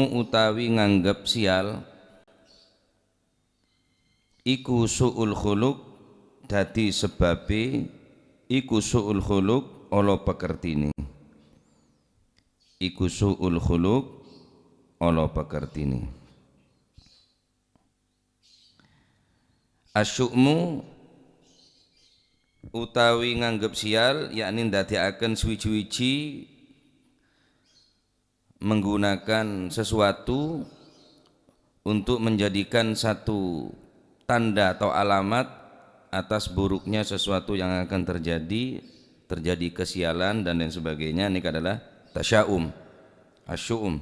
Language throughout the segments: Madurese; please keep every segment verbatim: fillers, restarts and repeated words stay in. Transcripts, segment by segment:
utawi nganggep sial, iku su'ul khuluq, dhâddhi sebbhâbbhâ iku su'ul khuluq, ala pakertèna. Iku su'ul khuluq, ala pakertèna. Asyu'mu utawi nganggep sial, yakni ndaddi'aken suwi-suwiji menggunakan sesuatu untuk menjadikan satu tanda atau alamat atas buruknya sesuatu yang akan terjadi, terjadi kesialan dan lain sebagainya. Ini adalah tasya'um, asyu'um.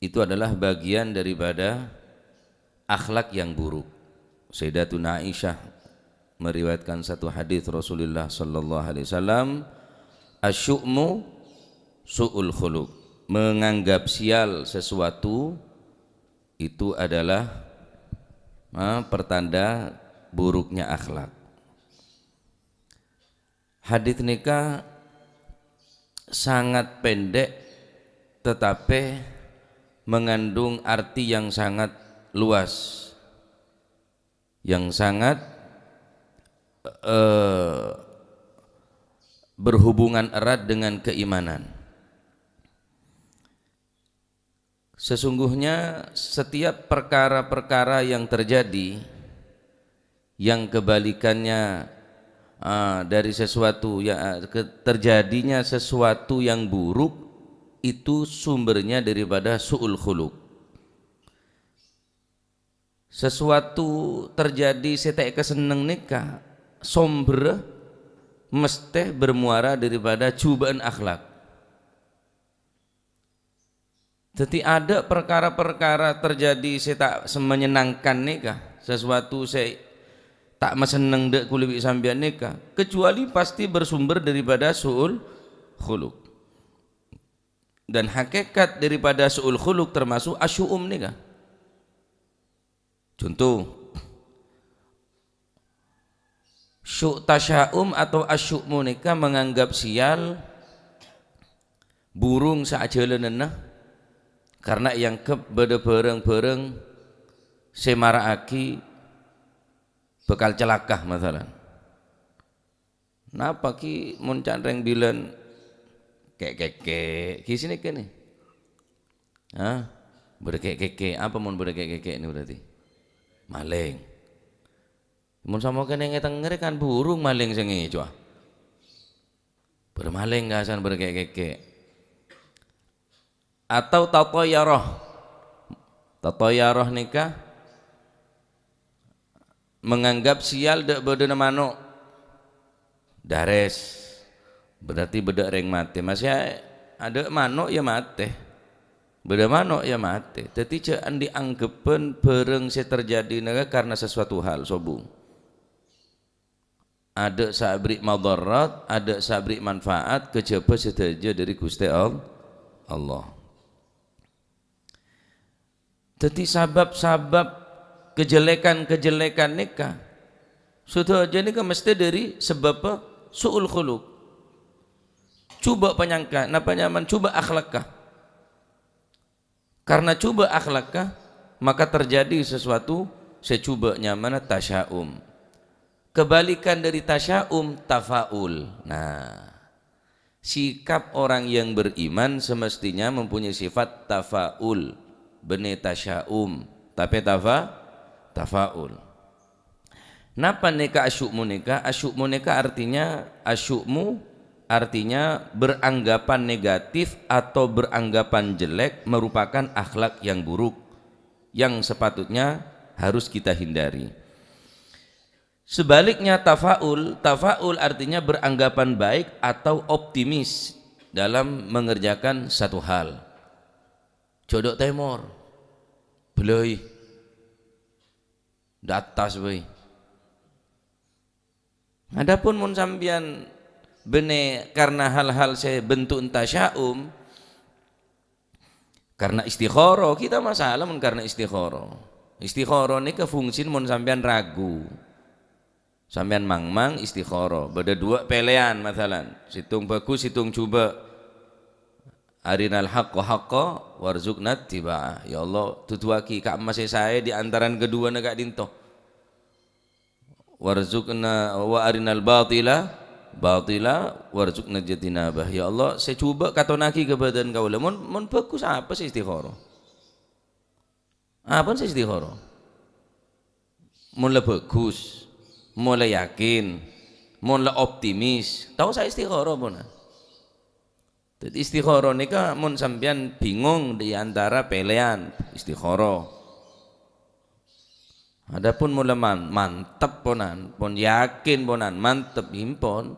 Itu adalah bagian daripada akhlak yang buruk. Sayyidatuna Aisyah meriwayatkan satu hadis Rasulullah sallallahu alaihi wasallam, "Asyu'mu su'ul khuluq." Menganggap sial sesuatu itu adalah, eh, pertanda buruknya akhlak. Hadis nèka sangat pendek, tetapi mengandung arti yang sangat luas, yang sangat, eh, berhubungan erat dengan keimanan. Sesungguhnya setiap perkara-perkara yang terjadi, yang kebalikannya, ah, dari sesuatu ya, ah, ke-, terjadinya sesuatu yang buruk, itu sumbernya daripada su'ul khuluq. Sesuatu terjadi sè ta' èkasenneng nèka somberra mestè bermuara daripada jhubâ'ân akhlak. Dhâddhi, adâ' parkara-parkara terjadi sè ta' menyenangkan nèka, sesuatu sè ta' masenneng dâ' kulâ bi' sampèyan nèka, kecuali pasti bersumber daripada su'ul khuluq. Dan hakikat daripada su'ul khuluq termasuk asyu'um nèka. Conto, syu-, tasya'um atau asyu'mu nèka menganggap sial burung sè ajhâlânanna karena èangghep bâdâ bârâng-bârâng sè mara'aghi bhâkal calaka, masalan. Napa ghi mon can rèng bilân kè'-kèkè', ghi sanèka nè? Hah? Bâdâ kè'-kèkè', apa mon bâdâ kè'-kèkè' nè berarti? Malèng. Mon sampè' kènè' ngètèngngèrè kan burung malèng sè ngècowa. Bâdâ malèng kasan bâdâ kè'-kèkè'. Atau tatayyarah. Tatayyarah nèka menganggap sial dâ' bâdâna mano'. Darès. Berarti bâdâ rèng matè. Masè adâ' mano' ya matè. Bâdâ mano' ya matè. Dhâddhi jhâ' andi' anggheppan bârâng sè terjadi nèka karena sesuatu hal, sobung. Adâ' sè aberri' madharat, adâ' sè aberri' manfaat, kajhâbhâ sadhâjâ dâri Ghustè All-, Allah. Dhâddhi, sabâb-sabâb kajelekan-kajelekan nèka, sadhâjâ nèka mestè dâri sabâbbhâ su'ul khuluq. Jhubâ' panyangka, napa nyamana jhubâ' akhlakka. Karena jhubâ' akhlakka, maka terjadi sesuatu sè jhubâ' nyamana tasya'um. Kebalikan dari tasya'um, tafaul. Nah, sikap orang yang beriman semestinya mempunyai sifat tafaul, bânnè tasya'um, tapè tafa-, tafaul. Napa nèka asyu'mu nèka? Asyu'mu nèka artinya, asyu'mu artinya beranggapan negatif atau beranggapan jelek, merupakan akhlak yang buruk yang sepatutnya harus kita hindari. Sebaliknya, tafaul, tafaul artinya beranggapan baik atau optimis dalam mengerjakan satu hal. Jhâ' dâ' tèmor, bâlâi, dâ' attas bhâi. Adapun mon sampèyan bânnè karena hal-hal sè bentuk tasya'um, karena istikharah, ghi' ta' masalah mon karena istikharah. Istikharah nèka fungsina mon sampèyan ragu. Sampèyan mangmang istikharah, bâdâ duwâ' pèlèyan, masalan, sèttong bhâghus, sèttong jhubâ'. "Arinal haqqa haqqa warzuqna ittiba'a." Ya Allah, duduwagi ka'emma sè saè di antarana kaduwâna ka'dinto. "Warzuqna, wa arinal batila batila warzuqna ijtinaba." Ya Allah, sè jhubâ' katonnaghi ka bâdân kaulâ. Mon, mon bhâghus, apa sè istikhara? Apa sè istikhara? Mon la bhâghus, mon la yakin, mon la optimis, ta' osa istikhara pon. Dhâddhi istikhara nèka mon sampèyan bingung di antara pèlèyan, istikhara. Adapun mon la man-, mantep ponan, pon yakin ponan, mantep, ghi pon.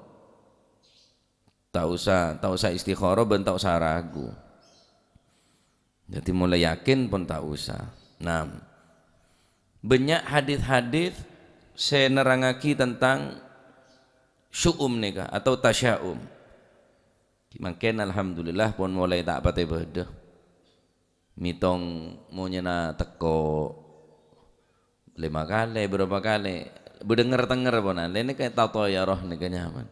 Ta' osa, ta' osa istikhara bân ta' osa ragu. Dhâddhi mon la yakin pon ta' osa. Nah, bânnya' hadis-hadis sè nerrangaghi tentang syu'um nèka atau tasya'um. Mangkèn alhamdulillah pon molaè ta' patè bâdâ. Mètong monyèna tekko lèma kalè, bârâmpa kalè. Bâdâ nger-tenger ponan. Lènè kè tatayarah nèka nyaman.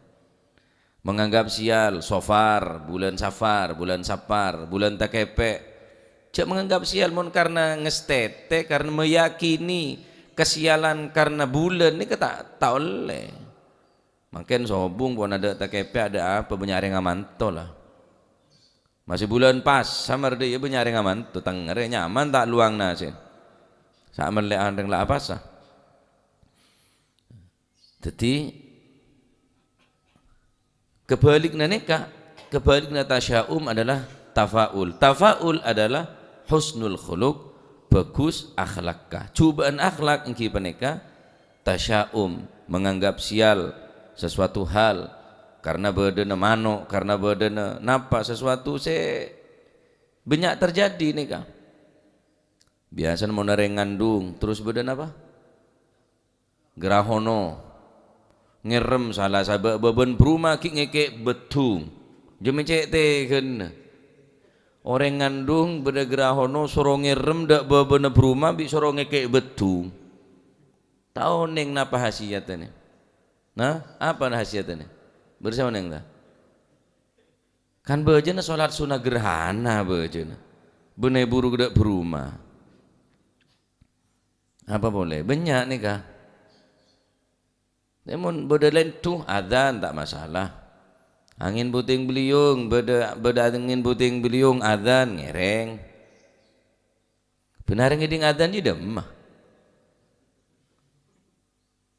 Menganggap sial, Sofar, bulân Safar, bulân Sapar, bulân Takèpè'. Jhâ' menganggap sial mon karna ngastètè, karna meyakini kesialan karna bulân nèka ta', ta' ollè. Mangkèn sobung pon adâ' takèpè' adâ' apa, bânnya' rèng amanto la. Masih bulân pas, samar dâ' iyâ bânnya' rèng amanto, tengngèrè nyaman ta' lowang nasè. Sa' mellè'an rèng la apasa. Dhâddhi, kebalikanna nèka, kebalikanna tasya'um adalah tafa'ul. Tafa'ul adalah husnul khuluq, bhâghus akhlakka. Jhubâ'ân akhlak èngghi panèka tasya'um, menganggap sial sesuatu hal, karna bâdâna mano', karna bâdâna napa, sesuatu sè bânnya' terjadi nèka. Biyasana mon orèng ngandung, terros bâdâ napa? Grahono. Ngèrèm sala sabâ' bâbâna bârumah ghi' ngèkè' bheddhung. Jhâ' mè' cè' tèghâna. Orèng ngandung bâdâ grahono soro ngèrèm dâ' bâbâna bârumah bi' soro ngèkè' bheddhung. Ta' onèng napa hasiyadhâna? Nah, apa hasiyadhâna? Bârâs onèng ta? Kan bhâjâna solat sunnah gerhana bhâjâna. Bânnè buru dâ' bârumah. Apa polè? Bânnya' nèka. Mon bâdâ lèndhu, adzan ta' masalah. Angèn puting beliung, bâdâ, bâdâ angèn puting beliung, adzan ngèrèng. Bân arè ngèdhing adzan jiyâ dâmma.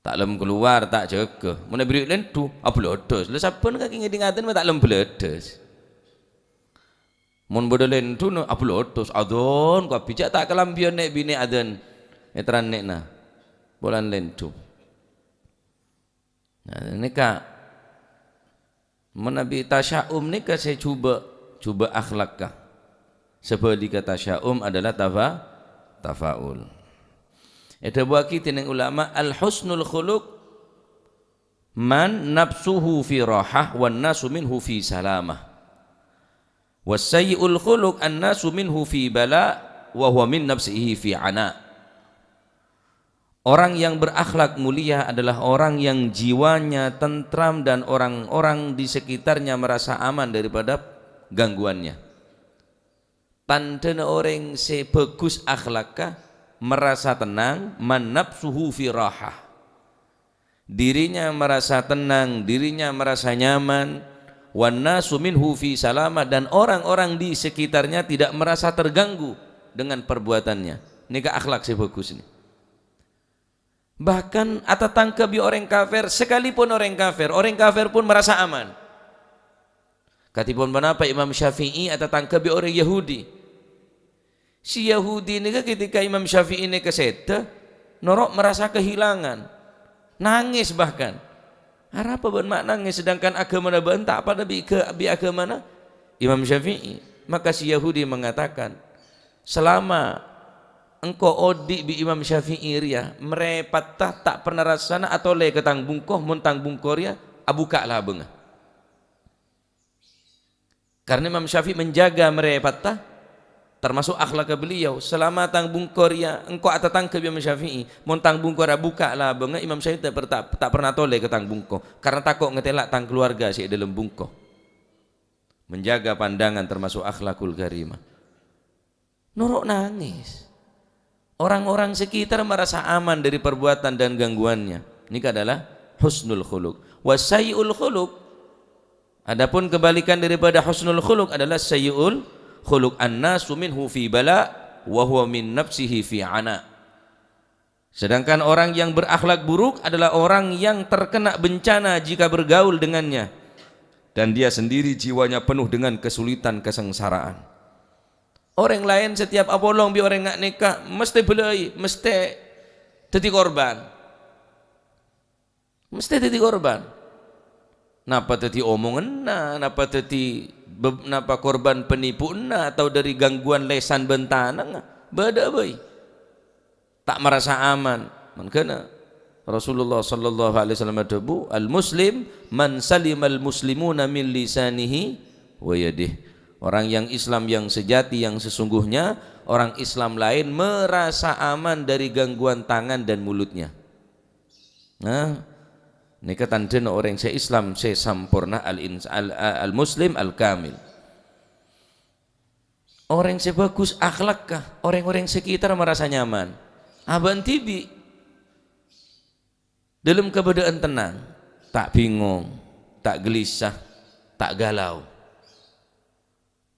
Ta' lem kalowar, ta' jâgâ. Mon èberri' lèndhu, ablâdhâs. La sabbhân kakè ngèdhing adzan ma' ta' lem bâlâdhâs. Mon bâdâ lèndhuna, ablâdhâs. Adzan kabbhi, jhâ' ta' kalambhiyân nè'-binè' adzan è tarannè'na. Polana lèndhu. Nah, nèka. Manabi tasya'um nèka sè jhubâ', jhubâ' akhlakka. Sabhâligghâ tasya'um adalah tafa-, tafaul. Èdhâbuwâghi dèning ulama, "Al-husnul khuluq man nafsuhu fi rahah wan nasu minhu fi salamah. Was sayyi'ul khuluq an nasu minhu fi bala wa huwa min nafsihi fi ana." Orang yang berakhlak mulia adalah orang yang jiwanya tentram dan orang-orang di sekitarnya merasa aman daripada gangguannya. Tandhâna orèng sè bhâghus akhlakka, merasa tenang, man nafsuhu fi rahah. Dirinya merasa tenang, dirinya merasa nyaman, wan nasu minhu fi salamah, dan orang-orang di sekitarnya tidak merasa terganggu dengan perbuatannya. Nèka akhlak sè bhâghus nè. Bahkan atatangghâ bi' orèng kafir, sekalipun orèng kafir, orèng kafir pun merasa aman. Kadhipun ponapa Imam Syafi'i atatangghâ bi' orèng Yahudi? Si Yahudi nèka ketika Imam Syafi'i nèka sèdhâ, noro' merasa kehilangan. Nangès bahkan. "Arapa bâ'na ma' nangès, sedangkan aghâmana bâ'na ta' padâ bi' gâ-, bi' aghâmana Imam Syafi'i?" Maka si Yahudi mengatakan, "Selama engko' odi' bi' Imam Syafi'i rèya, marè patta ta' pernah rassana atolè ka tang bungko, mon tang bungko rèya abukka' labângnga." Karena Imam Syafi'i menjaga marè patta, termasuk akhlaknya beliau. "Selama tang bungko rèya engko' atatangghâ bi' Imam Syafi'i, mon tang bungko rèya abukka' labângnga, Imam Syafi'i ta' per-, ta', ta' pernah atolè ka tang bungko, karena tako' ngatèla' tang keluarga sè è dâlem bungko." Menjaga pandangan termasuk akhlakul karimah. Noro' nangis. Orang-orang sekitar merasa aman dari perbuatan dan gangguannya. Ini adalah husnul khuluq. Wa sayyi'ul khuluq. Adapun kebalikan daripada husnul khuluq adalah sayyi'ul khuluq. An-nasu minhu fi bala wa huwa min nafsihi fi ana. Sedangkan orang yang berakhlak buruk adalah orang yang terkena bencana jika bergaul dengannya, dan dia sendiri jiwanya penuh dengan kesulitan kesengsaraan. Orèng laèn setiap apolong bi' orèng nga' nèka mestè bâlâi, mestè dhâddhi korban. Mestè dhâddhi korban. Napa dhâddhi omonganna, napa dhâddhi be-, napa korban penipuanna, atau dari gangguan lèsan bân tanangnga? Bâdâ bhâi. Ta' marasa aman. Mangkana Rasulullah sallallahu alaihi wasallam adhâbu, "Al-muslim man salimal muslimuna min lisanihi wa yadih." Orang yang Islam yang sejati, yang sesungguhnya, orang Islam lain merasa aman dari gangguan tangan dan mulutnya. Nah, nèka tandhâna orèng sè Islam sè samporna, al-ins-, al-, al-muslim al-kamil. Orèng sè bhâghus akhlakka, orèng-orèng sekitar marasa nyaman. Abâ'na dhibi' dâlem kabâdâ'ân tennang, ta' bingong, ta' ghâlissa, ta' galau.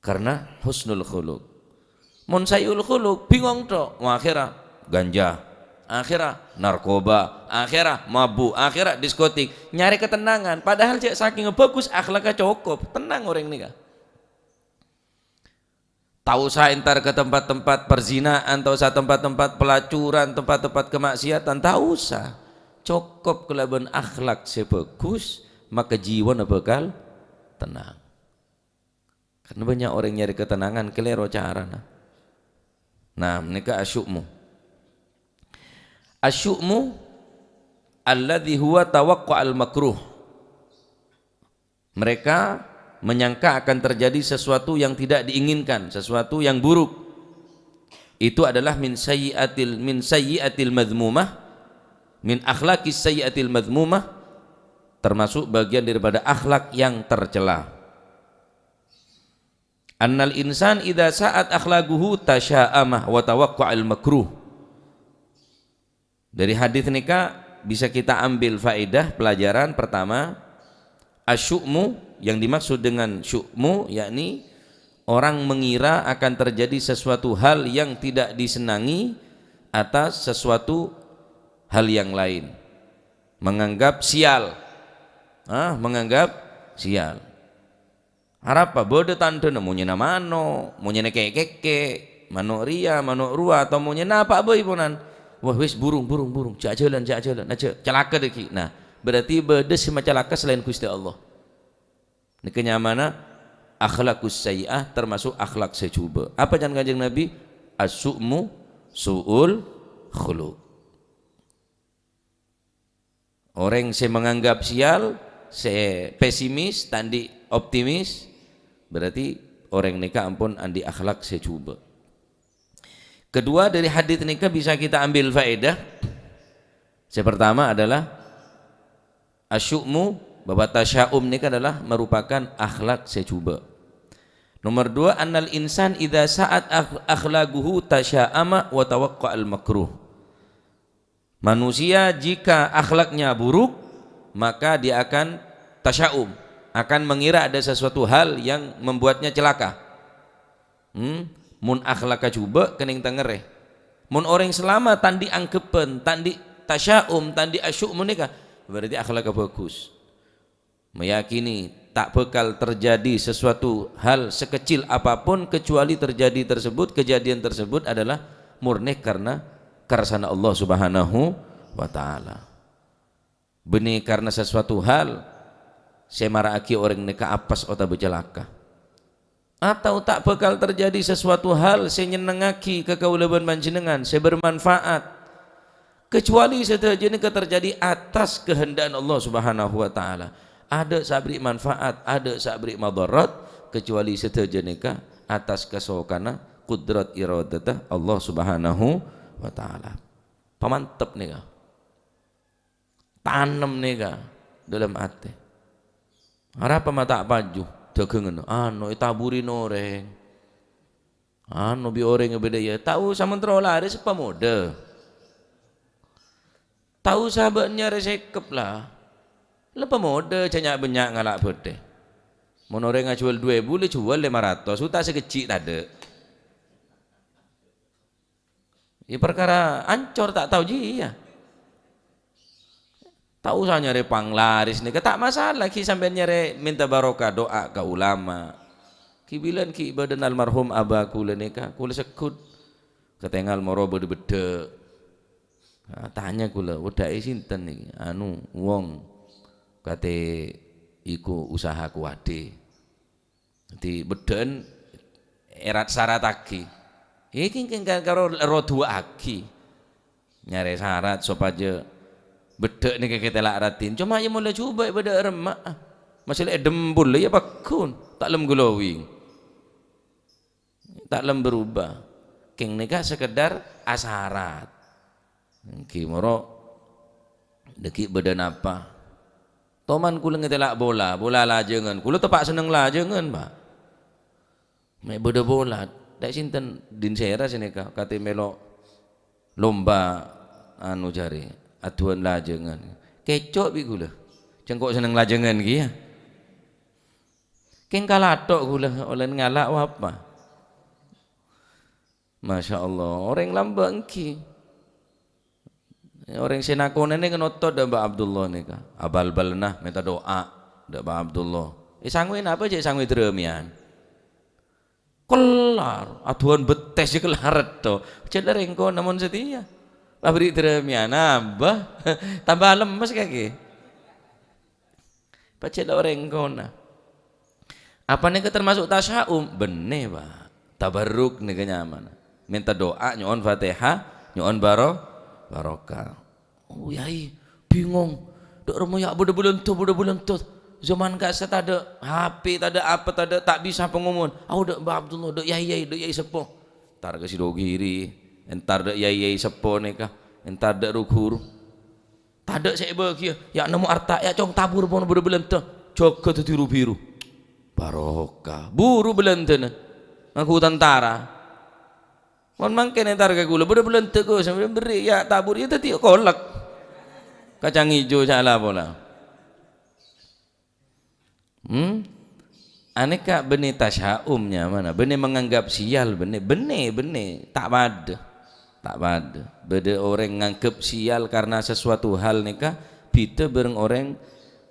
Karena husnul khuluq. Mon sayyi'ul khuluq, bingong tok. Wah, akhèrra ganja, akhèrra narkoba, akhèrra mabuk, akhèrra diskotik. Nyarè katennangan. Padahal jhâ' sakènga bhâghus akhlakka cokop. Tennang orèng nèka. Ta' osa entar ka tempat-tempat perzinaan, ta' osa tempat-tempat pelacuran, tempat-tempat kemaksiatan. Ta' osa. Cokop kalabân akhlak sè bhâghus, maka jiwana bhâkal tennang. Karena bânnya' orèng nyarè katennangan kalèro carana. Nah, nèka asyu'mu. Asyu'mu alladzi huwa tawaqqu'al makruh. Mereka menyangka akan terjadi sesuatu yang tidak diinginkan, sesuatu yang buruk. Itu adalah min sayyi'atil, min sayyi'atil madhmumah, min akhlaqis sayyi'atil madhmumah, termasuk bagian daripada akhlak yang tercela. Annal insan idza sa'at akhlaquhu tasya'ama wa tawaqqa'al makruh. Dari hadis nèka bisa kita ambil faedah pelajaran pertama, asyu'mu, yang dimaksud dengan syu'mu yakni orang mengira akan terjadi sesuatu hal yang tidak disenangi atas sesuatu hal yang lain. Menganggap sial. Ah, menganggap sial. Arapa? Bâdâ tandhâna, monyèna mano', monyèna kè'-kèkè', mano' rèya, mano' rowa, atau monyèna apa bhâi ponan. Wah, wis, burung, burung, burung, jhâ' jhâlân, jhâ' jhâlân, ajjhâ' calaka dhâggi'. Nah, berarti bâdâ sè macalaka selain Ghustè Allah. Nèka nyamana akhlaqus sayyi'ah, termasuk akhlak sè jhubâ'. Apa can Kanjeng Nabi? Asyu'mu su'ul khuluq. Orèng sè menganggap sial, sè pesimis, ta' andi' optimis, berarti orèng nèka ampon andi' akhlak sè jhubâ'. Kedua, dari hadis nèka bisa kita ambil faedah. Sè pertama adalah asyu'mu, bahwa tasya'um nèka adalah merupakan akhlak sè jhubâ'. Nomor dua, annal insan idza sa'at akh-, akhlaquhu tasya'ama wa tawaqqa'al makruh. Manusia jika akhlaknya buruk, maka dia akan tasya'um, akan mengira ada sesuatu hal yang membuatnya celaka. Hmm? Mon akhlakka jhubâ' kenning tengngèrè. Mon orèng salama ta' andi' anggebbhân, ta' andi' tasya'um, ta' andi' asyu'mu nèka, berarti akhlakka bhâghus. Meyakini tak bakal terjadi sesuatu hal sekecil apapun kecuali terjadi tersebut, kejadian tersebut adalah murni karena kersana Allah Subhanahu wa Ta'ala. Bânnè karena sesuatu hal sè mara'aghi orèng nèka apes otabâ calaka. Atau ta' bakal terjadi sesuatu hal sè nyennengngaghi ka kaulâ bân panjhennengngan, sè bermanfaat, kecuali sadhâjâna nèka terjadi atas kehendak Allah Subhanahu wa Ta'ala. Adâ' sè aberri' manfaat, adâ' sè aberri' madharat, kecuali sadhâjâna nèka atas kasokana, kudrat, iradata Allah Subhanahu wa Ta'ala. Pamantep nèka. Tanem nèka dâlem atè. Arapa ma' ta' paju? Dâgângnga, ano, ètaburè orèng. Ano, bi' orèng bâdâ, iyâ. Ta' osa mon terro larè, sè pamodâ. Ta' osa bâ'na nyarè sèkep, la. La pamodâ, jhâ' nya'-bânnya' ngala' bâdâ. Mon orèng ajhuwâl du èbu, la jhuwâl lèma ratos, uta sakejjhi' tadâ'. Iyâ, parkara ancor ta' tao jiyâ. Ta' osa nyarè panglaris nèka, ta' masalah, ghi' sampèyan nyarè mènta barokah, du'a ka ulama. Ghi' bilân ghi' bâdâna almarhum aba kaulâ nèka, kaulâ segghut. Katèngal moro bâdâ beddhâ'. Ah, tanya kaulâ, "Weddhâ'è sinten nèka?" "Anu, wong katè iku usaha kowadhi." Dâddhi beddhâ'ân èrat-sarattaghi. Iki kèng ka-, karo roduwâ'aghi. Nyarè sarat sopajâ beddhâ' nèka kètè la' raddhin. Coma iyâ mola jhubâ' è bâdâ remma'a. Masè la èdempol, iyâ pagghun. Ta' lem glowing. Ta' lem berubah. Kèng nèka sekedar asarat. Èngghi moro dâggi' bâdâ napa? Toman kaulâ ngètèla' bola, bola lajângan. Kaulâ teppa' senneng lajângan, Pak. Mè' bâdâ bola, ta' sinten din sèra sè nèka, katè mèlo lomba, anu, jârèya, aduwân lajângan. Kèco' bi' kaulâ. Cengko' senneng lajângan kèya. Kèng kalathok kaulâ, ollè ngala' apa? Masya Allah, orèng lambâ' èngghi. Orèng sè nakonè nèka ngotot dâ' Mbah Abdullah nèka. Abal-balenna mènta du'a dâ' Mbah Abdullah. Èsangowè napa cè' sangowè drâmèyan? Kellar, aduwân bettès jâ kellar to. Jâ' la rèng kona mon satèya. Pabri' drâmèyan, nambâ. Tambâ lemmes kakè. Pajhât la orèng kona. Apa nèka termasuk tasya'um? Bânnè, Pak. Tabarruk nèka nyamana. Mènta du'a, nyo'on Fatihah, nyo'on baro-, barokah. Oh, Yai, bingung. Dâ' remma ya' bâdâ bâlândhâ, bâdâ bâlândhâ. Zaman ka'issa' tadâ' H P, tadâ' apa, tadâ', ta' bisa pengumuman. Ayo dâ' Mbah Abdullah, dâ' yai-yai, dâ' yai seppo. Entar ka Sidogiri, entar dâ' yai-yai seppo nèka, entar dâ' ru-ghuru. Tadâ' sè èbâghiyâ, ya' nemmo arta, ya' cong tabur pon bâdâ bâlândhâ, jâgâ dâddhi ru-biru. Barokah, buru bâlândhâna, ngangghuy tantara. Mon mangkèn entar ka kaulâ, bâdâ bâlândhâ, Gus, sampèyan berri', ya' tabur, ya' dâddhi kolek. Kacang ijo sala pola. Hmm? Anèka bânnè tasya'um nyamana, bânnè menganggap sial, bânnè, bânnè, bânnè, ta' padâ. Ta' padâ. Bâdâ orèng nganggep sial karena sesuatu hal nèka bhidhâ bâreng orèng,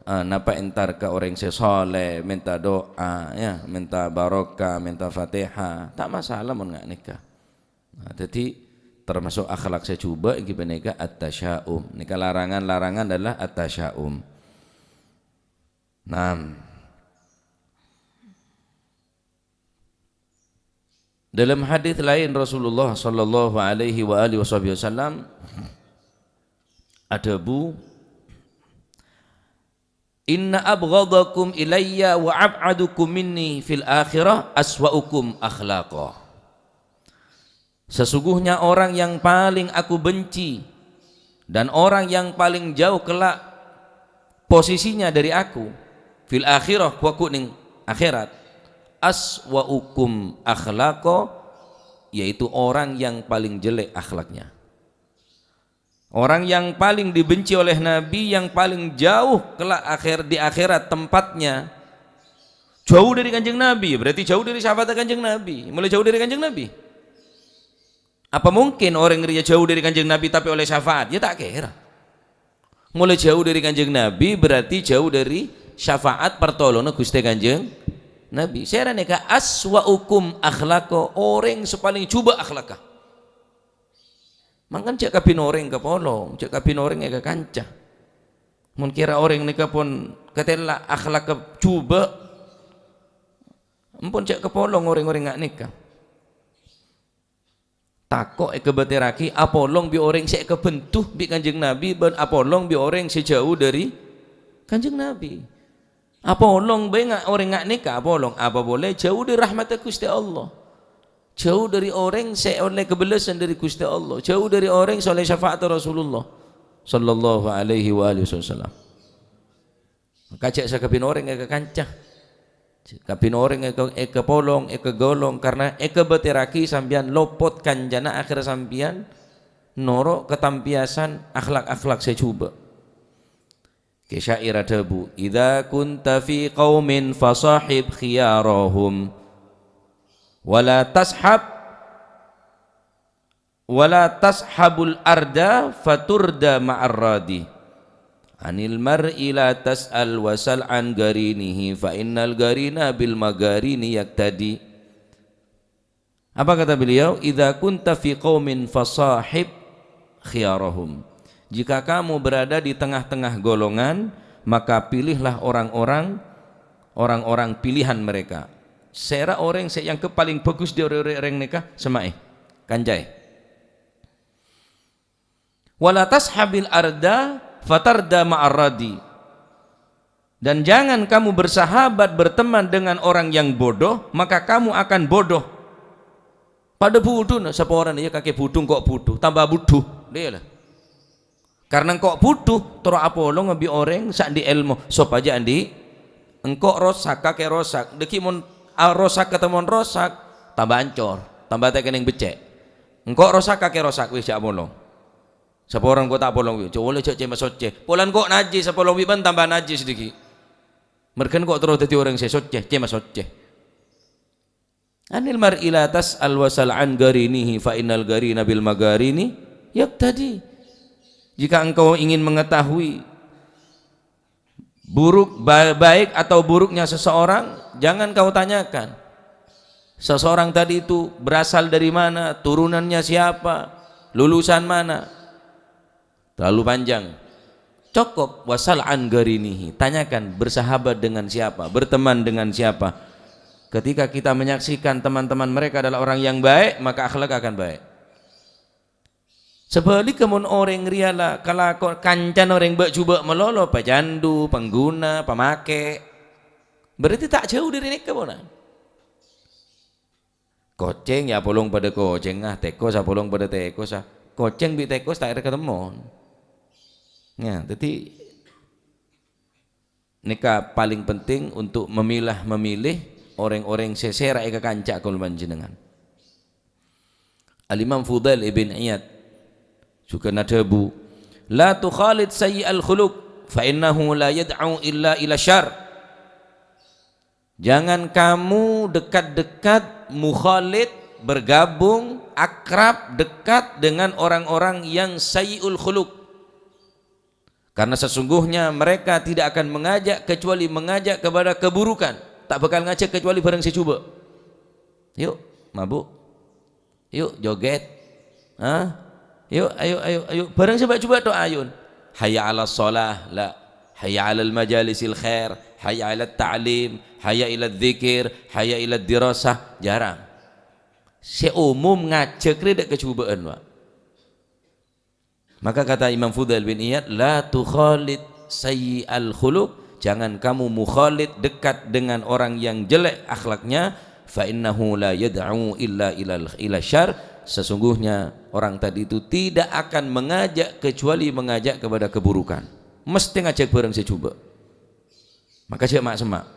eh, napa entar ka orèng sè soleh, mènta du'a, ya, mènta barokah, mènta Fatihah. Ta' masalah mon nga' nèka. Nah, dâddhi termasuk akhlak sè jhubâ' èngghi panèka at-tasya'um. Nèka larangan-larangan adalah at-tasya'um. Naam. Dalam hadis lain Rasulullah sallallahu alaihi wa alihi wasahbihi wasallam adhâbu, "Inna abghadakum ilayya wa ab'adukum minni fil akhirah aswa'ukum akhlaqa." Sesungguhnya orang yang paling aku benci dan orang yang paling jauh kelak posisinya dari aku fil akhirah, kowa neng akhirat, aswa'ukum akhlaqa, yaitu orang yang paling jelek akhlaknya. Orang yang paling dibenci oleh Nabi, yang paling jauh kelak akhir, di akhirat tempatnya, jauh dari Kanjeng Nabi, berarti jauh dari syafaat Kanjeng Nabi. Mulai jauh dari Kanjeng Nabi. Apa mungkin orang rèya jauh dari Kanjeng Nabi tapi oleh syafaat? Ya, ta' kèra. Mulai jauh dari Kanjeng Nabi berarti jauh dari syafaat pertolongan Gusti Kanjeng Nabi. Sèra nèka aswa'ukum akhlaqa, orang sè palèng jhubâ' akhlakka. Mangkana jhâ' kabin orèng kapolong, jhâ' kabin orèng èkakanca. Mon kèra orèng nèka pon katella akhlakka jhubâ', ampon jhâ' kapolong orèng-orèng nga' nèka. Tako' èkabâtèrraghi apolong bi' orèng sè èkabhendhu bi' Kanjeng Nabi bân apolong bi' orèng sè jhâu dhâri Kanjeng Nabi. Apolong bhâi nga-, orèng nga' nèka apolong, apa polè jhâu dhâri rahmatta Ghustè Allah. Jhâu dhâri orèng sè ollè kabellâsân dhâri Ghustè Allah. Jhâu dhâri orèng sè ollè syafa'atta Rasulullah sallallahu alaihi wa alihi wasallam. Maka jhâ' sakabin orèng èkakanca. Kabin orèng èka-, èkapolong, èkagolong, karna èkabâtèrraghi sampèyan lopot kancana, akhèr sampèyan noro' katampiyasan akhlak-akhlak sè jhubâ'. Kè syair adhâbu, "Idza kunta fi qaumin fasahib khiyarahum, wa la tashab, wa la tashabul arda faturda ma'ar radi. Anil mar'i la tas'al wa sal an qarinihi, fa innal qarina bil maqarini yaqtadi." Apa kata beliau? "Idza kunta fi qaumin fasahib khiyarahum." Jika kamu berada di tengah-tengah golongan, maka pilihlah orang-orang, orang-orang pilihan mereka. Sèra orèng sè èangghep palèng bhâghus dâri orèng-orèng nèka, semma'è, kancaè. "Wa la tashabil arda fatarda ma'ar radi." Dan jangan kamu bersahabat, berteman dengan orang yang bodoh, maka kamu akan bodoh. Padâ budhuna, saporana, iyâ, kakè budhu, engko' budhu, tamba budhu. Lè, la. Karna engko' budhu, terro apolong bi' orèng sè andi' èlmo, sopajâ andi', engko' rosak, kakè rosak. Dâgghi' mon, a, rosak katemmowan rosak, tamba ancor, tamba ta' kennèng beccè'. Engko' rosak, kakè rosak, wis, jhâ' apolong. Saporana engko' ta' apolong bi', jhâ' ollè jhâ' cè' masoccè. Polana engko' najjhis, apolong bi' bân tamba najjhis dâgghi'. Mèrghâ engko' terro dâddhi orèng sè soccè, cè' masoccè. "Anil mar'i la tas'al wa sal an qarinihi, fa innal qarina bil maqarini yaqtadi." Jika engkau ingin mengetahui buruk, ba-, baik atau buruknya seseorang, jangan kau tanyakan seseorang tadi itu berasal dari mana, turunannya siapa, lulusan mana. Terlalu panjang. Cukup, "Wa sal an qarinihi." Tanyakan bersahabat dengan siapa, berteman dengan siapa. Ketika kita menyaksikan teman-teman mereka adalah orang yang baik, maka akhlak akan baik. Sabhâligghâ, mon orèng rèya la kalako-, kancana orèng bâ'-jhubâ' malolo, pajhându, pangguna, pamakè', berarti ta' jhâu dâri nèka, pona. Kocèng, iyâ, apolong padâ kocèngnga, tèkos, apolong padâ tèkossa. Kocèng bi' tèkos ta' kèra katemmowan. Nah, dâddhi, nèka palèng penting untuk memilah-memilih orèng-orèng sè sèra èkakanca kaulâ panjhennengngan. Al-Imam Fudail ibn Iyad jhughân adhâbu, "La tukhalid sayyi'al khuluq, fa innahu la yad'u illa ila syarr." Jangan kamu dekat-dekat, mukhalid, bergabung, akrab, dekat dengan orang-orang yang sayyi'ul khuluq. Karena sesungguhnya mereka tidak akan mengajak kecuali mengajak kepada keburukan. Ta' bhâkal ngajhâk kecuali bhârâng sè jhubâ'. Yuk, mabuk. Yuk, joget. Hah? Yuk, ayo, ayo, ayo. Bhârâng sè bâ'-jhubâ' to, ayun. Hayya 'alas shalah, la. Hayya 'alal majalisil khair, hayya 'alat ta'lim, hayya 'ilad dzikir, hayya 'ilad dirasah. Jarang. Sè umum ngajhâk rè dâ' kajhubâ'ân, Pak. Maka kata Imam Fudail bin Iyad, "La tukhalid sayyi'al khuluq." Jangan kamu mukhalid, dekat dengan orang yang jelek akhlaknya. "Fa innahu la yad'u illa ilal, ila syar." Sesungguhnya orang tadi itu tidak akan mengajak kecuali mengajak kepada keburukan. Mesti ngajhâk bhârâng sè jhubâ'. Maka jhâ' ma'-, semma'.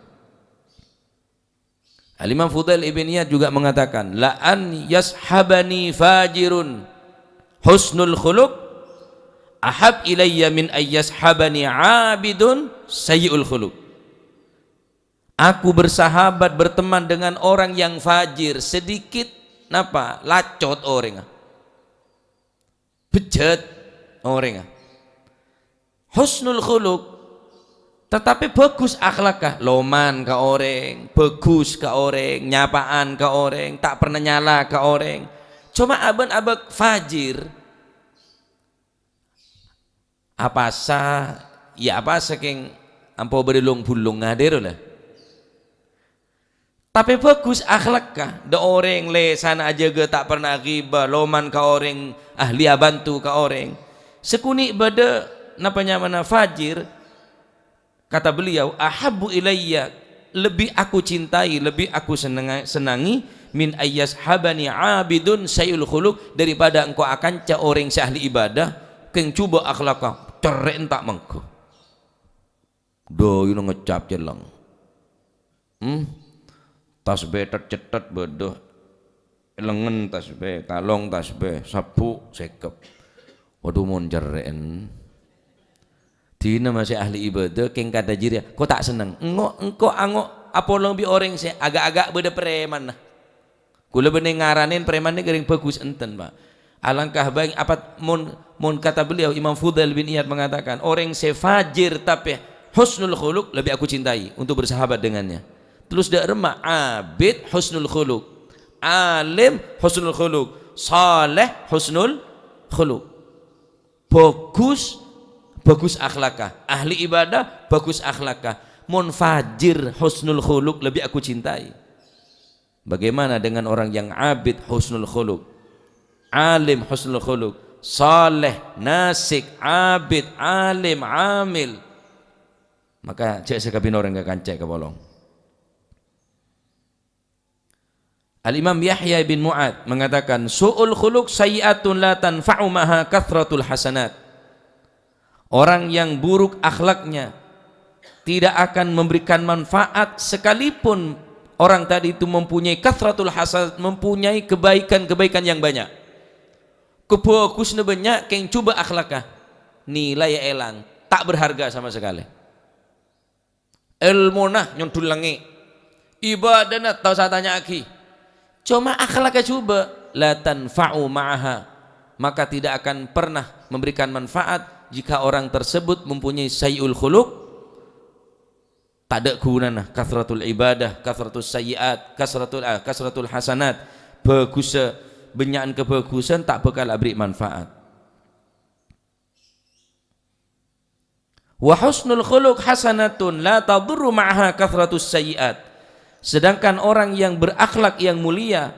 Al-Imam Fudail ibn Iyad juga mengatakan, "La an yashabani fajirun husnul khuluq ahab ilayya min ayyashabani abidun sayyi'ul khuluq." Aku bersahabat, berteman dengan orang yang fajir, sedikit, napa, lacot orèngnga. Bejjhât orèngnga. Husnul khuluq, tetapi bagus akhlakka, loman ka orèng, bagus ka orèng, nyapa'an ka orèng, ta' pernah nyala ka orèng. Coma abân abâk fajir, apasa, ya apasa kèng ampo bâdâ long-bulong ngadhero la. Tapè bagus akhlakka, dâ' orèng lèsanna ajâgâ ta' pernah ghibah, loman ka orèng, ahli abhânto ka orèng. Sakonè' bâdâ napa nyamana fajir, kata beliau, "Ahabbu ilayya, lebih aku cintai, lebih aku senenga-, senangi, min ayyashabani abidun sayyi'ul khuluq, daripada engko' akanca orèng sè ahli ibadah, kèng jhubâ' akhlakka, cerrè'na ta' mangghâ." Dâyuna ngecap celleng. Hmm? Tasbih tet-cettet bâdâ. Lengngen tasbih, kalong tasbih, sabbhu' sèkep. Waduh, mon cerrè'en. Dinah masè ahli ibadah, kèng kadhâ' jârèya, ko' ta' senneng. Engo', engko' ango' apolong bi' orèng sè aga'-aga' bâdâ prèmanna. Kaulâ bânnè ngaranè prèman nèka orèng bhâghus, enten, Pak. Alangkah baik, apa mon, mon kata beliau, Imam Fudail bin Iyad mengatakan, orang sè fajir tapè husnul khuluq lebih aku cintai untuk bersahabat dengannya. Terros dâ' remma abid husnul khuluq, alim husnul khuluq, saleh husnul khuluq. Bhâghus, bhâghus akhlakka. Ahli ibadah, bhâghus akhlakka. Mon fajir husnul khuluq lebih aku cintai. Bagaimana dengan orang yang abid husnul khuluq, alim husnul khuluq, saleh, nasik, abid, alim, amil? Maka jhâ' sakabin orèng ka kanca kapolong. Al-Imam Yahya bin Mu'ad mengatakan, "Su'ul khuluq sayyi'atun la tanfa'u maha kathratul hasanat." Orang yang buruk akhlaknya tidak akan memberikan manfaat sekalipun orang tadi itu mempunyai kathratul hasanat, mempunyai kebaikan-kebaikan yang banyak. Kabhâghusânna bânnya', kèng jhubâ' akhlakka, nilai èlang, ta' berharga sama sekali. Èlmona nyondhul langngè'. Ibadahna ta' osa tanya'aghi. Coma akhlakka jhubâ', la tanfa'u ma'aha. Maka tidak akan pernah memberikan manfaat jika orang tersebut mempunyai sayyi'ul khuluq. Tadâ' ghunana, kathratul ibadah, kathratus sayyi'at, kathratul, ah, kathratul hasanat. Bhâghussa, bânnya'an kabhâghusân ta' bhâkal aberri' manfaat. "Wa husnul khuluq hasanatun la tadurru ma'aha kathratus sayyi'at." Sedangkan orang yang berakhlak yang mulia,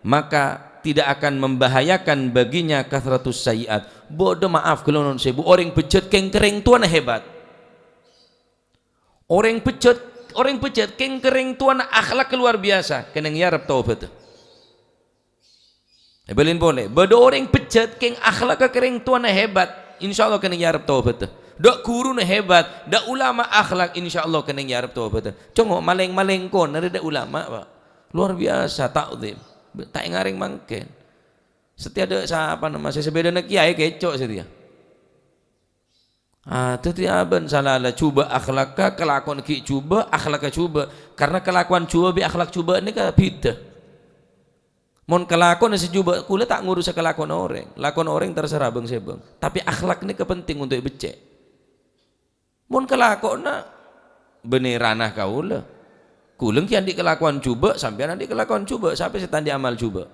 maka tidak akan membahayakan baginya kathratus sayyi'at. Bâdâ, maaf, ghâllu non sèbu, orèng bejjhât kèng kèrèng towana hebat. Orèng bejjhât, orèng bejjhât kèng kèrèng towana akhlak luar biasa, kènèng èarep tobhâddhâ. Èbâlin polè, bâdâ orèng bejjhât kèng akhlakka kèrèng towana hebat, insyaallah kènèng èarep tobhâddhâ. Dâ' ghuruna hebat, dâ' ulama akhlak, insyaallah kènèng èarep tobhâddhâ. Congo' malèng-malèng kona rè dâ' ulama, Pak. Luar biasa, ta'zim. Ta' èngarèng mangkèn. Satèya dâ' sapa nama, sè sabidhâna kèyaè kèco' satèya. Ah, dhâddhi abâ'na salala jhubâ' akhlakka, kalakowan ghi' jhubâ', akhlakka jhubâ'. Karna kalakowan jhubâ' bi' akhlak jhubâ' nèka bhidhâ. Mon kalakowanna sè jhubâ', kaulâ ta' ngorusa kalakowanna orèng. Lakowanna orèng terserah bâng-sèbâng. Tapè akhlak nèka penting untuk èbeccè'. Mon kalakowanna bânnè rana kaulâ. Kaulâ ghi' andi' kalakowan jhubâ', sampèyan andi' kalakowan jhubâ', sapè sè ta' andi' amal jhubâ'?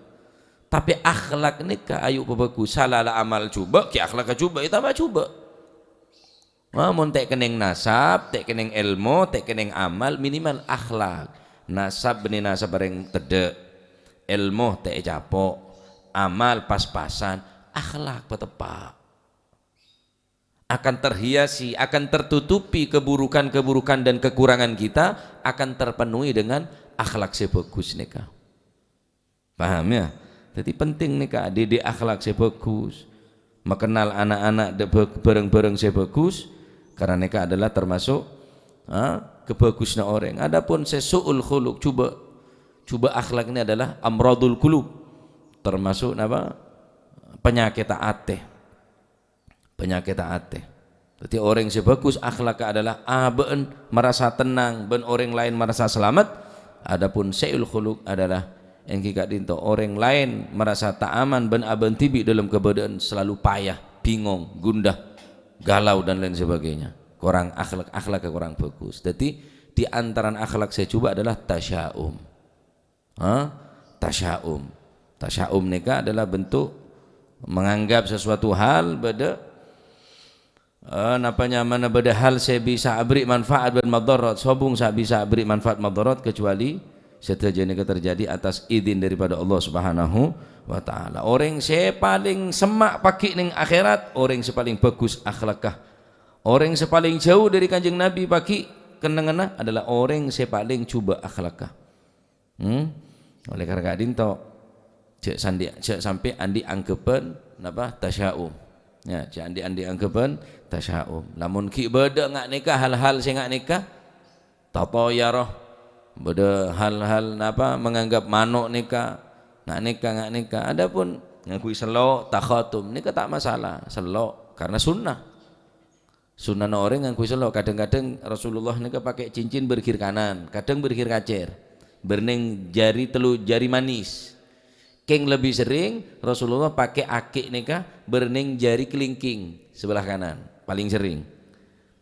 Tapè akhlak nèka ayu pabhâghus, salala amal jhubâ', ghi' akhlakka jhubâ', ètambâ jhubâ'. Wah, mon ta' kennèng nasab, ta' kennèng èlmo, ta' kennèng amal, minimal akhlak. Nasab bânnè nasab orèng teddhâ', èlmo ta' ècapo', amal pas-pasan, akhlak pateppa'. Akan terhiasi, akan tertutupi keburukan-keburukan dan kekurangan kita, akan terpenuhi dengan akhlak sè bhâghus nèka. Paham, ya? Dhâddhi, penting nèka, didik akhlak sè bhâghus, makennal ana'-ana' dâ-, bhâ-, bhârâng-bhârâng sè bhâghus, karena nèka adalah termasuk, ha, kabhâghusânna orèng. Adapun sè su'ul khuluq, jhubâ', jhubâ' akhlak ini adalah amradul qulub, termasuk napa? Panyakèdhâ atè. Panyakèdhâ atè. Dhâddhi, orèng sè bhâghus akhlakka adalah abâ'na marasa tennang bân orèng laèn marasa salamet. Adapun su'ul khuluq adalah èngghi ka'dinto orèng laèn marasa ta' aman bân abâ'na dhibi' dâlem kabâdâ'ân salalu paya, bingong, gundah, galau, dan lain sebagainya. Korang akhlak, akhlakka korang bhâghus. Dhâddhi, di antarana akhlak sè jhubâ' adalah tasya'um. Ha? Tasya'um. Tasya'um nèka adalah bentuk menganggap sesuatu hal bâdâ, eh, napa nyamana bâdâ hal sè bisa aberri' manfaat bân madharat, sobung sè bisa aberri' manfaat madharat, kecuali sadhâjâ nèka terjadi atas idin daripada Allah Subhanahu wa Ta'ala. Orèng sè palèng semma' pagghi' neng akhèrat, orèng sè palèng bhâghus akhlakka. Orèng sè palèng jhâu dâri Kanjeng Nabi pagghi' kennengnganna adalah orèng sè palèng jhubâ' akhlakka. Hmm? Oleh karena ka'dinto, jhâ' sandi-, jhâ' sampè' andi' anggheppan, napa, tasya'um. Ya, jhâ' andi', andi' anggheppan tasya'um. Lamon ghi' bâdâ nga' nèka, hal-hal sè nga' nèka, tatayara, Bâdâ hal-hal napa menganggap mano' nèka, nga' nèka, nga' nèka. Adapun ngangghuy sello', takhatum, nèka ta' masalah, sello', karena sunnah. Sunnahna orèng ngangghuy sello'. Kadhâng-kadhâng Rasulullah nèka pakai cincin bâr ghir kanan, kadhâng bâr ghir kacèr, bâr nèng jari tello jari manis. Kèng lebbi serrèng Rasulullah pakai akè' nèka bâr nèng jari kelingking sebelah kanan, paling serrèng.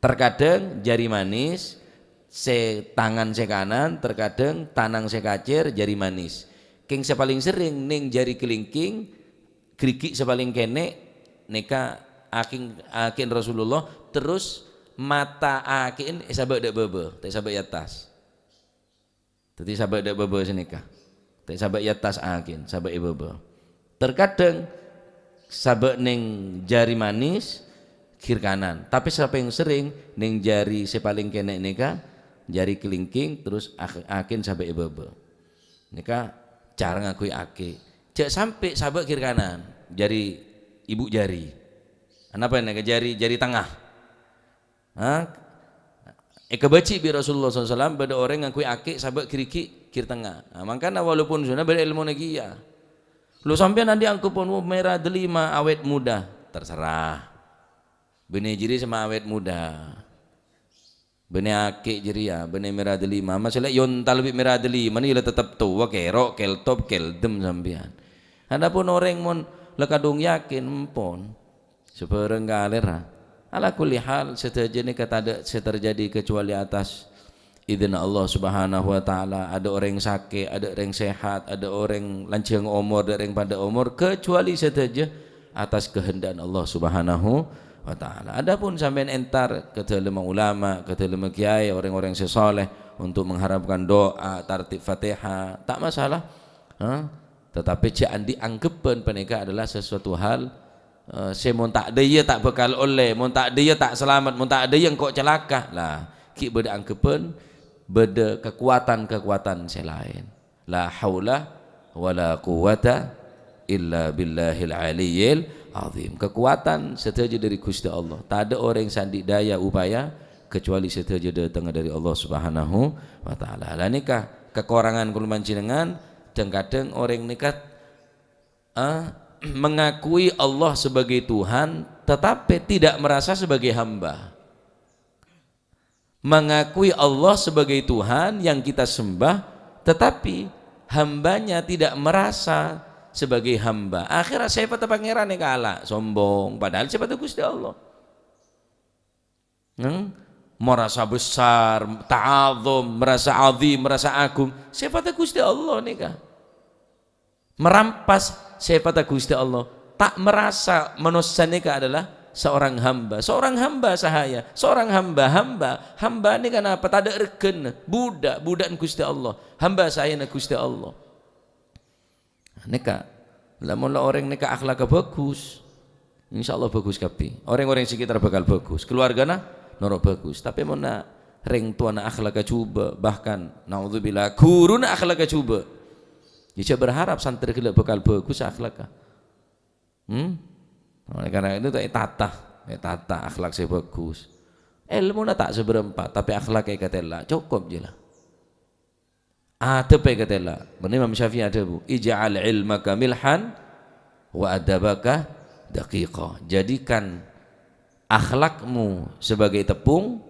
Terkadang jari manis sè tangan sè kanan, terkadang tanang sè kacèr jari manis. Kèng sè palèng serrèng nèng jari kelingking, ghârighi' sè palèng kènè', nèka akèng-, akè'en Rasulullah, terros mata akè'en èsabâ' dâ' bâbâ, ta' èsabâ' è attas. Dhâddhi sabâ' dâ' bâbâ sanèka. Ta' sabâ' è attas akè'en, sabâ' è bâbâ. Terkadang sabâ' nèng jari manis, ghir kanan. Tapè sè palèng serrèng nèng jari sè palèng kènè' nèka, jari kelingking, terros ak-, akè'en sabâ' è bâbâ. Nèka cara ngangghuy akè'. Jhâ' sampè' sabâ' ghir kanan, jari ibu jari. Anapa nèka? Jari, jari tengnga. Ha? Èkabâji' bi' Rasulullah sallallahu alaihi wasallam bâdâ orèng ngangghuy akè' sabâ' ghârighi' ghir tengnga. Nah, mangkana walaupun sunnah bâdâ èlmona kèya. Lo sampèyan andi' angghuy pon, "Wo, mèra dâlima awet muda." Terserah. Bânnè jârèya sè ma' awet muda. Bânnè akè' jârèya, bânnè mèra dâlima. Masalah yontal bi' mèra dâlima nè la tetep towa, kèro', kèltop, kèldem sampèyan. Adapun orèng mon la kadhung yakin, empon. Sabhârâng kalèra. Ala kulli hal, sadhâjâ nèka tadâ' sè terjadi kecuali atas idinna Allah Subhanahu wa Ta'ala. Adâ' orèng sakè', adâ' orèng sehat, adâ' orèng lanjhâng omor, adâ' orèng pandâ' omor, kecuali sadhâjâ atas kehendak Allah Subhanahu wa Ta'ala. Adapun sampèyan entar ka dâlemma ulama, ka dâlemma kiai, orèng-orèng sè saleh untuk mengharapkan doa, tartib Fatihah, ta' masalah. Ha? Tetapi jhâ' andi' angghebbhân panèka adalah sesuatu hal, eh, sè mon ta' dâ' iyâ ta' bhâkal ollè, mon ta' dâ' iyâ ta' salamet, mon ta' dâ' iyâ engko' calaka. Lah, ghi' bâdâ angghebbhân, bâdâ kakowadhân-kakowadhân sè laèn. La haula wa la quwwata illa billahil aliyyil azim. Kakowadhân sadhâjâ dâri Ghustè Allah. Tadâ' orèng sè andi' daya upaya kecuali sadhâjâ dâtengnga dâri Allah Subhanahu wa Ta'ala. Lah nèka kakorangan kaulâ panjhennengngan, dhâng-kadhâng orèng nèka, eh, mengakui Allah sebagai Tuhan, tetapi tidak merasa sebagai hamba. Mengakui Allah sebagai Tuhan yang kita sembah, tetapi hambanya tidak merasa sebagai hamba. Akhirnya sèfatta Pangèran èkala', sombong, padahal sèfatta Ghustè Allah. Hmm? Merasa besar, ta'azum, merasa azim, merasa agung. Sèfatta Ghustè Allah nèka. Merampas sèfatta Ghustè Allah. Ta' merasa manossa nèka adalah seorang hamba. Seorang hamba sahaya. Seorang hamba, hamba. Hamba nèka napa? Tadâ' regghâna. Budak, budakna Ghustè Allah. Hamba sahayana Ghustè Allah. Nèka, lamon la orèng nèka akhlakka bhâghus, insyaallah bhâghus kabbhi. Orèng-orèng sekitar bhâkal bhâghus, keluargana noro' bhâghus. Tapè mon na-, rèng towana akhlakka jhubâ', bahkan naudzubillah, ghuruna akhlakka jhubâ', ya jhâ' berharap santrè ghellâ' bhâkal bhâghus akhlakka. Hmm? Oleh karena itu, ta' ètata, ètata akhlak sè bhâghus. Èlmona ta' sabârâmpa, tapè akhlakka èkatèla', cokop jiyâ la. Adhâbbhâ èkatèla'. Bân Imam Syafi'i adhâbu, "Ij'al ilmaka milhan wa adabaka daqiqa." Jadikan akhlakmu sebagai tepung